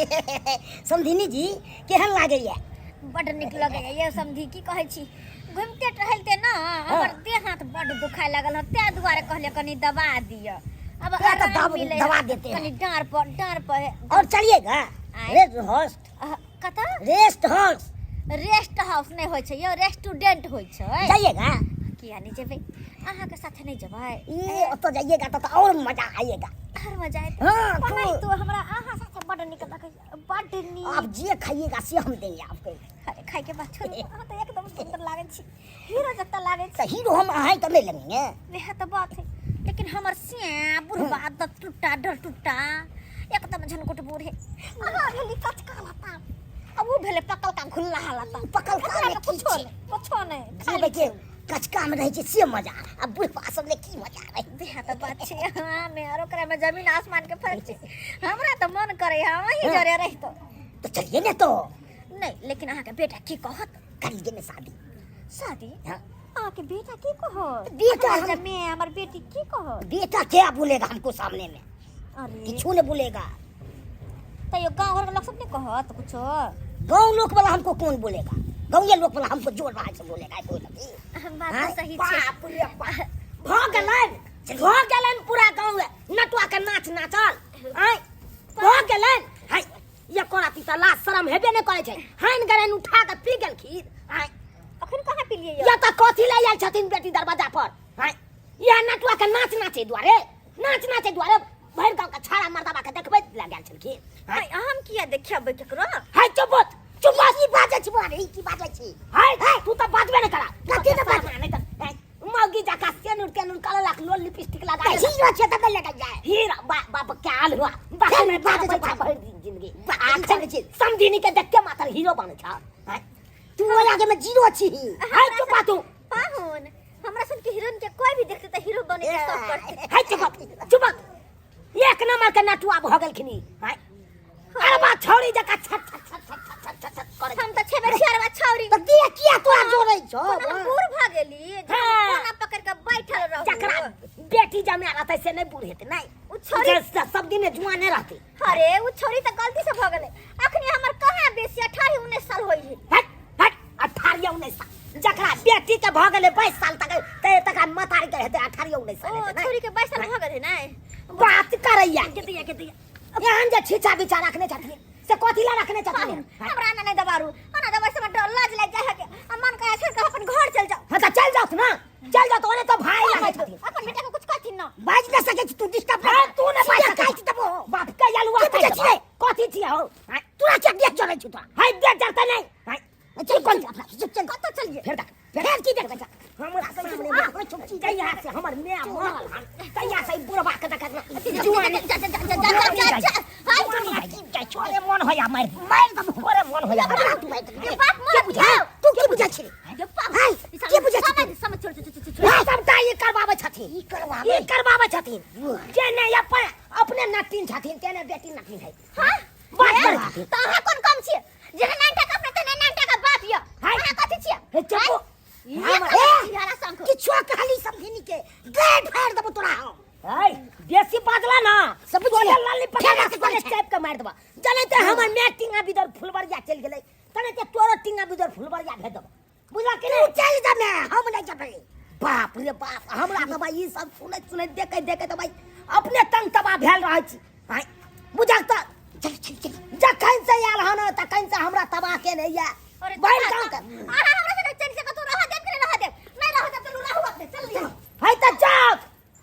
समधिनी जी केहन लागैया? बड नीक लगैया ये समधी। की कहै छी, घुमिते टहलते ना हमर देह हाथ बड दुखाय लागल हँ, ताहि दुआरे कहलियै कनी दबा दिअ। अब तें तऽ आराम मिलै दबा देते हैं। कनी डाँड़ पर, डाँड़ पर। और चलिएगा आँय? Rest house? कतऽ? Rest house. रेस्ट हाउस नहि होइ छै यौ, रेस्टोरेंट होइ छै। जाइएगा? किया नहि जेबै, अहाँके साथे नहि जेबै? ये ओतऽ जाइएगा तऽ और मजा आएगा। और मजा आएत? हाँ, ओनाहि खूब। तो हमरा अहाँ साथे बड नीक लगैया, बड नीक। आप जे खाइएगा से हम देंगे आपको। अरे खाय के बात छोड़ू, अहाँ तऽ एकदम सुंदर लागै छी, हीरो जते लागै छी। तऽ हीरो हम अहाँ तऽ नहि लगेंगे? वएह तऽ बात है, लेकिन हमर सिया बुढ़बा दत टुट्टा डर टुट्टा एकदम झनकुट बूढ़े। अहाँ भेली कचका लता, आ ओ भेलै पकलका घुल्ला लता। पकलका ओकरा मे मे की कुछो छै? नहि, कुछो नहि, जे खाली बेटे कचका में रहै छै से मजा, आ बुढ़बा सब ले की मजा रहै? वएह तऽ बात छै, अहाँ मे और ओकरा मे जमीन आसमान के फर्क छै। हमरा तऽ मन करे हम अहीं जरे रहितो। तो चलिए ने तो। नहीं, लेकिन अहाँके बेटा की कहत? कर लीजिए ना शादी। शादी? हाँ। अहाँके बेटा की कहत? बेटा हमर हम- जमे हमर बेटी की कहत? बेटा क्या बोलेगा हमको सामने में? अरे किछु ने बोलेगा। तैयो गाँव घर के लोग सब नहीं कहत कुछो? गाँव लोक वाला हमको कौन बोलेगा? गाँव लोक वाला हमको जोर रहा से बोलेगा कोई नहीं। बात तो सही छै। बाप रे बाप, भऽ गेलनि, भऽ गेलनि पूरा गाँव नटुआ के नाच नाचल। आँय, भऽ गेलनि। हाय, ये कोरा ती तऽ लाज शरम हेबे नहि करै छै। हानि गेलनि उठा कऽ पी गेलखिन। आँय, अखन कहाँ पिलियै यौ? या तऽ कथी लए आयल छथिन बेटी दरवाजा पर? आँय, इएह नटुआ के नाच नाचे दुआरे, नाच नाचे दुआरे भरि गाँव के छाड़ा मर्दाबा के देखबै लए गेल छलखिन। हाय, हम किया देखेबै केकरो? हाय, चुप हो, चुप हो। की बाजै छी बुआ रे, ई की बाजै छी? हाय, तू तऽ बाजबे नहि करा। कथी तऽ बाजबै? नहि तऽ हाय, मौगी जकाँ सेनुर तेनुर कललक, लोल लिपस्टिक लगा तऽ हीरो छै तऽ नहि लगल जाय। हीरो बाप क्या हाल हुआ बाप फेर में बाजै बाजै छै। छै भरि दिन जिंदगी। बाप आ रे, चलै छी। समधिनी के देखते मात्र हीरो बनै छ। हाय, तू ओहि आगे में जीरो छी। हाय, चुप हो तू। पाहुन, हमरा सन के हीरोइन के कोई भी देखते तऽ हीरो बने के शौक करते। हाय, चुप हो, चुप हो। एक नंबर के नटुआ भऽ गेलखिन ई। हाय, अरे बा छौड़ी जकाँ छट छट छट छट छट छट छट करै। हम तऽ छेबे छियरवा छौरी। तऽ दिया किया तोरा जोड़ै छौ? कोना हम बूढ़ भऽ गेली जे हम हाँ। कोना पकड़ के बैठल रहू। जकरा बेटी जमा रहतै से नहि बूढ़ हेतै? नहि उ छौरी जे सब दिन जुआने रहतै। अरे उ छौरी तऽ गलती से भऽ गेलै। अखनी हमर कहाँ बेसी 18 19 साल होइ है। हट हट, 18 19 साल जकरा बेटी के भऽ गेलै 22 साल तक, ते तकरा मतारी के हेतै 18 19 साल ओ हेतै, नहि? छौरी के 22 साल भऽ गेलै नै? बात करैया के दिया, के दिया। एहन जे छीचा बिचा रखने छथिन से कथी ला रखने छथिन? हमरा ना नहीं दबारू, ना दबारू से डर लाज लाग जाय है के आ मन कहे छोड़ के अपन घर चल जाओ। हाँ तऽ चल जाओ ना, चल जाओ तो ओने तो भाई लागे छथिन। अपन बेटा के कुछ कहथिन ना। बाजि नहि सकै छी तू, डिस्टर्ब। हाँ, तू ने बाजि सीधा सकै काटि देबो। बाप के अलुआ की बुझै छियै? कथी छियै हो? हाँ, तोरा किया देख जरै छौ तोरा? हाय, देख जरतै नहि। हाय, चल कोन अपना चल, चल। कतऽ चलिए? फेर देख, फेर की देखबै? हमरा सामने में जहिया से हमर माय मरल हन तहिया से ई बुढ़बा के देखत जुआनी जा जा जा जा जा जा जा। हाय, जुआनी छोड़े मन होया मारि मारि देबो। छोड़े मन होया। हमरा तू मारि देबो। ये बाप के मर बुझै तू? की बुझै छी? ये बाप हाय, के बुझै छी? समझ समझ, छोड़ छोड़ छोड़ छोड़। ई सबटा ई करबाबै छथिन, ई करबाबै। ई करबाबै छथिन। जे नहि अपन अपने नटिन छथिन तेने बेटी नटिन है। हां, बात करै छथिन। तऽ अहाँ कोन कम छियै? जेना नाइन टाका अपना तेना नाइन टाका बाप यऽ। हाय। अहाँ कथी छियै? हे चुप। ये हमर- कथी छियै शंख? किछो कहली समधिनी के गाड़ फाड़ देबो तोरा हम। है बेसी बाजला ना सब बुझि तोरे गेल। लाली पकड़ फेर के से करै तोरे छै। चापि के मारि देबा। जनै ते हमर my टिंगा बिदर फुलबरिया चलि गेलै तनै ते तोरो टिंगा बिदर फुलबरिया भेज देबो, बुझला कि तू नहि? चलि जमे, हम नहि जेबै। बाप रे बाप, हमरा तऽ भाई ई सब सुनैत सुनैत देखैत देखैत भाई अपने तंग तबाह भेल रहै छी। आँय, बुझल तऽ चल चल चल। जखन से आयल हन तखन से हमरा तबाह केने यऽ अरे भरि गाँव के। अहाँ हमरा संगे चलि सकत रह देब कि नहि रह देब? नहि रह देब तऽ रहू अपने, चल लिअ। है तऽ जाउ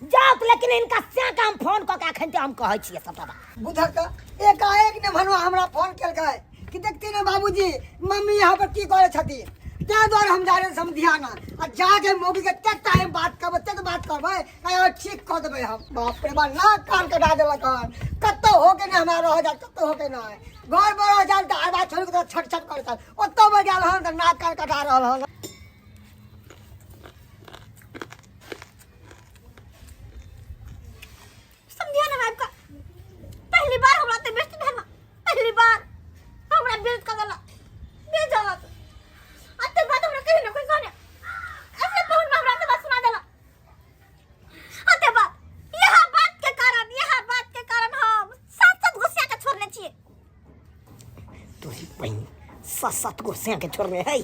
जाउ, लेकिन इनका से के हम फोन कऽ के अखन हम कहै छियै सबटा बात। बुझल तऽ एकाएक ने भनुआ हमरा फोन केलकै कि देखती ने बाबूजी मम्मी यहाँ पर की करे छथिन, ताहि दुआरे हम जा रहे समधियाना आ जाके मौगी के तक टाइम बात करबै, तक बात करबै आ ठीक कऽ देबै हम। बाप रे बाप, नाक कान कटा देलक हन। कतौ होके नहि हमरा रह जात, कतौ होके नहि। घर पर रह जात तऽ आवाज छोड़ि कऽ छट छट करै छल, ओतौ पर गेल हन तऽ नाक कान कटा रहल हन। समझिया ना आपका पहली बार हमरा ते बेस्ट भेल, पहली बार हमरा बेच कर देला बेइज्जत। अते बात हमरा कहीं ना कोई कहने ऐसे पहुन में हमरा ते बात सुना देला। अते बात यह बात के कारण, यह बात के कारण हम सात सात गुस्सा के छोड़ने छिए। तोरी बहिन सात सात गो सैं के छोड़ने है।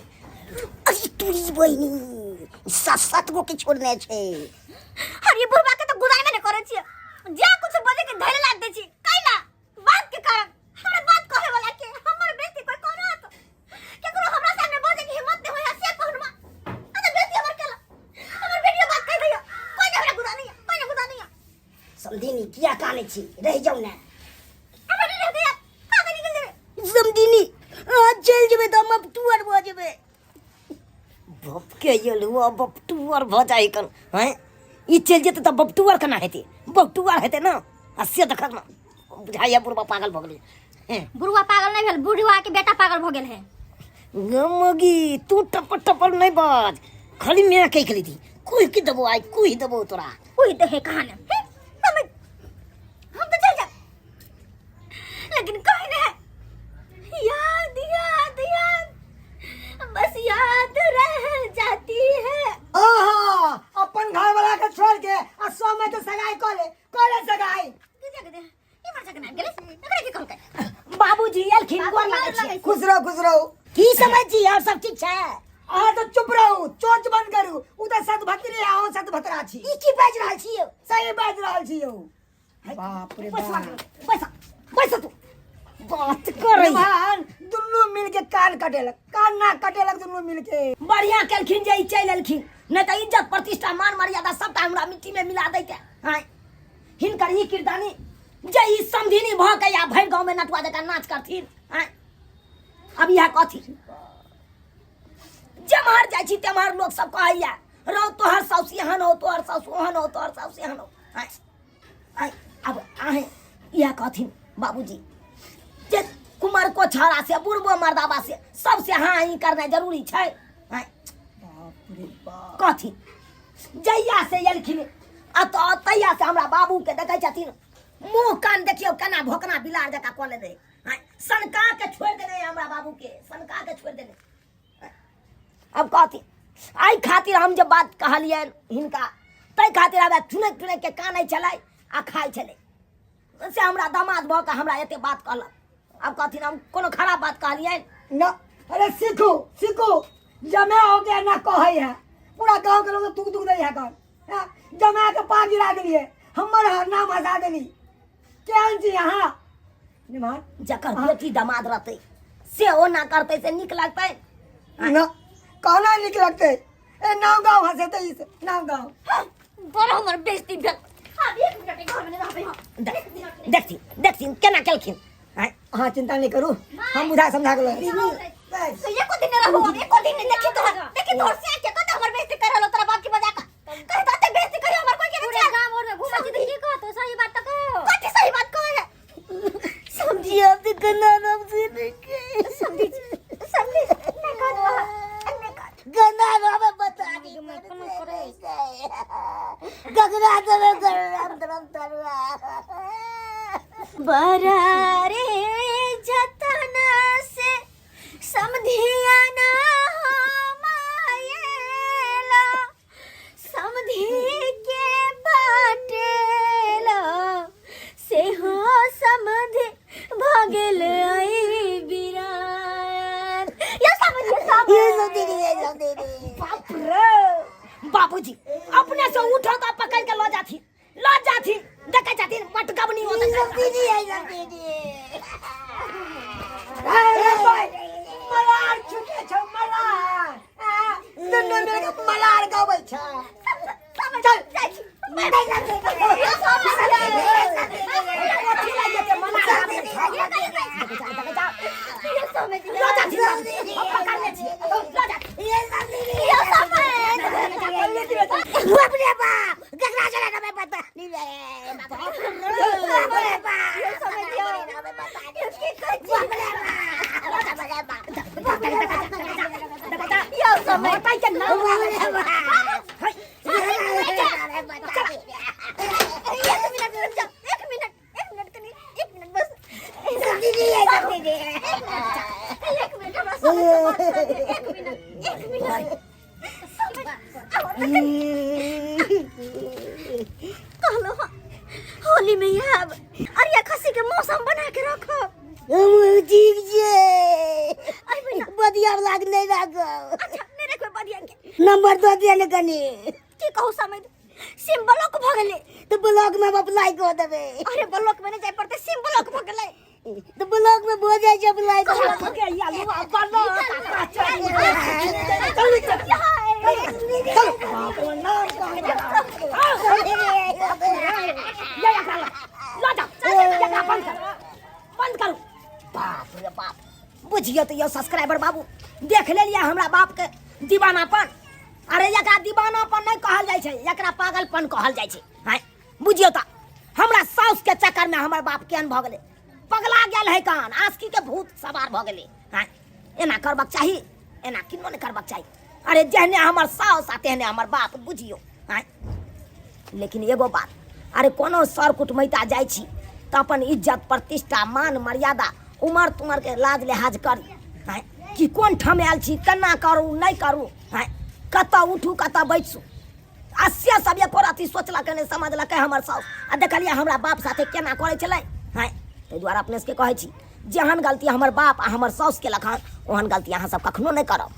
अरे तोरी बहिनी सात सात गो के छोड़ने छै। अरे बुढ़वा के तो गुदाई में नहीं करे छियै, जे कुछ बजे के धैले लाग दै छी कैला बात के कारण। हमरा बात कहे वाला के हमर बेइज्जती कोई करत, केकरो हमरा सामने बजे के हिम्मत नहीं होया से पहुनमा। अरे बेइज्जती हमर केला, हमर बेटिया बात कह दैया, कोई नहीं हमरा गुदा नहीं, कोई नहीं गुदा नहीं। समधिनी किया काने छी, रह जाऊ ना। हमरा नहीं रह गया, पागल निकल जेबे। समधिनी आज चल जेबे त हम बपटुअर भ जेबे। बप के यलुआ बपटुअर भ जाई कन हैं, ई चल जेते त बपटुअर केना हेते? बपटुअर हेते ना। आ से देखत ना बुझाइया बुढ़वा पागल भ गेलै। हैं बुढ़वा पागल नहीं भेल, बुढ़वा के बेटा पागल भ गेल है। गमगी तू टपर टपर नहीं बाज, खाली मैं कह के दी कुह के देबो आई, कुह देबो तोरा। कोई तो है कहाँ ना हम तो चल जा, लेकिन कहीं नहीं है। याद याद याद बस याद रह जाती है। आहा अपन घर वाला के छोड़ के आ सौ में तो सगाई कर ले, कर ले सगाई। के जगह दे, ये मर जगह ना गेले, एकरा के कहलकै? बाबूजी एलखिन, गोर लागै छी। खुश रहो, खुश रहो। की समझ छी और सब ठीक छै? अहाँ तो चुप रहू, चोच बंद करू। उ त सतभतरे अहाँ सतभतरा छी। ई की बाजि रहल छी यौ? सही बाजि रहल छी यौ। बाप रे बैसवा बाप। बैसा बैसा तू बात करै। भगवान दुनू मिल के कान कटेलक, कान ना कटेलक दुनू मिल के। बढ़िया केलखिन जे ई चलि एलखिन, नहीं तऽ इज्जत प्रतिष्ठा मान मर्यादा सबटा हमरा मिट्टी में मिला दैते। हाँ हिनकर ई किरदानी जे ई समधिनी भऽ के या भरि गाँव में नटुआ जकाँ नाच करथिन। हाँ अब इएह कथी जेम्हर जाइ छी तेम्हर लोक सब कहैया रौ तोहर साउस एहन हो, तोहर साउस ओहन हो, तोहर साउस एहन हो। हाँ आँय, अब अहें इएह कहथिन बाबूजी जे कुमार को छाड़ा से बुढ़बो मर्दाबा से सबसे हाँ ही करनाइ जरूरी छै। आँय, कहथिन जहिया से एलखिन अतऽ तहिया से हमरा बाबू के देखै छथिन मुँह कान देखियौ केना भोकना बिलार जकाँ कऽ लेने। आँय, सनका के छोड़ि देने हमरा बाबू के, सनका के छोड़ि देने। अब कहथिन एहि खातिर हम जे बात कहलियनि हिनका ताहि खातिर आब चुनैत चुनैत के कानै छलै आ खाइ छलै, से हमरा दामाद भऽ कऽ हमरा एते बात कहलक। आब कहथिन हम कोनो खराब बात कहलियनि ना? अरे सीखू सीखू, जमे हो गया ना कहै है पूरा गांव के लोग तुक तुक दै है कन। हाँ, जमा के पा गिरा देलिए, हमर नाम हंसा देली। केहन छी अहाँ निमान? जकर बेटी दामाद रहतै से ओ ना करतै से नीक लगतै ना? कहना नीक लगतै? ए नाव गाँव हंसेतै ई से नाव गाँव। बड़ हमर बेइज्जती भेल। आब एक मिनट घर में नहीं रहबै हम। देखथिन देखथिन केना केलखिन। आँय, अहाँ चिंता नहीं करू, हम बुझा समझा के लऽ। तो एको दिन नहीं रहबो हम, एको दिन नहीं। देखी तोहर, देखी तोहर से के कत हमर बेइज्जती कर रहलो तोरा बाप के बजा के। कहि तो एते बेइज्जती करी हमर कोई के पूरे नहीं। गांव और में घूमै छी तऽ की कहतो? सही बात तऽ कहो। कथी सही बात कहे है? समझी अब तो गन्ना नाम से नहीं के। समझी समझी नहीं कह दो, नहीं कह। गन्ना नाम बता दी गगरा देवे गरम गरम तरुआ। बरारे जतना से समधिया ना मायेला, समधि के बाटेला से हो समधि भगेल आई बिरान। या समझ ये समधिनी, ये समधिनी। बाप रे बाबूजी अपने से उठो तो पकड़ के लो जाथी, लो जाथी, देखे जाथी मटकबनी होता। ये समधिनी, ये समधिनी। अरे भाई मलार छूटे छौ मलार, दुनू मिल के मलार गबै छै। चल कथी लागि जेतै मलार गाबै छै? देखे जा, देखे जा। लो जाथी, हम पकड़ने छियै, लो जाथी। बाप रे बाप, गगरा चला ना मैं बता नहीं रे। बाप रे बाप, बाप रे बाप, बाप रे बाप, बताइ के नाम। बाप रे बाप। एक मिनट रुक जा, एक मिनट, एक मिनट कनी, एक मिनट बस। समधिनी, ये समधिनी। एक मिनट हमरा समझ से बात कर दे। एक मिनट, एक मिनट समझ कहलो हाँ, होली में आब अरिया खसी के मौसम बना के रखो। हम ठीक छै। बदिया वाला के नहीं राखब। अच्छा, नहि रखबै बदिया के। नंबर दऽ दिअ ने कनी। की कहू समझ, सिम ब्लॉक भऽ गेलै। तऽ ब्लॉक में हम अप्लाई कऽ देबै। अरे, ब्लॉक में नहि जाय पड़तै, सिम ब्लॉक भऽ गेलै। तऽ ब्लॉक में भऽ जाइ छै अप्लाई। के या लुआ बलो चल बाप रे, नाम कहाँ? या एकरा लऽ जाओ, एकरा बंद करू, बंद करू। बाप रे बाप, बुझियौ तऽ यौ सब्सक्राइबर बाबू, देख लेलियै हमरा बाप के दीवानापन। अरे, एकरा दीवानापन नहि कहल जाइ छै, एकरा पागलपन कहल जाइ छै। आँय, बुझियौ तऽ हमरा साउस के चक्कर में हमर बाप केहन भऽ गेलै, पगला गेल है कान, आस्की के भूत सवार भऽ गेलै। आँय, एना करबाक चाही? एना किनो नहि करबाक चाही। अरे, जेहने हमर साउस आ तेहने हमर बाप, बुझियौ। आँय, लेकिन एगो बात, अरे कोनो सर कुटमैता जाइ छी तऽ अपन इज्जत प्रतिष्ठा, मान मर्यादा, उमर तुमर के लाज लिहाज करी। आँय, कि कोन ठाम आयल छी, केना करू, नहि करू, आँय, कतऽ उठू, कतऽ बैसू, आ से सब एको रत्ती सोचलकै नहि, समझलकै हमर साउस। आ देखलियै हमरा बाप साथे केना करै छलै। आँय, ताहि दुआरे अपने सबके कहै छी, जेहन गलती हमर बाप आ हमर साउस केलक हन, ओहन गलती अहाँ सब कखनो नहि करब।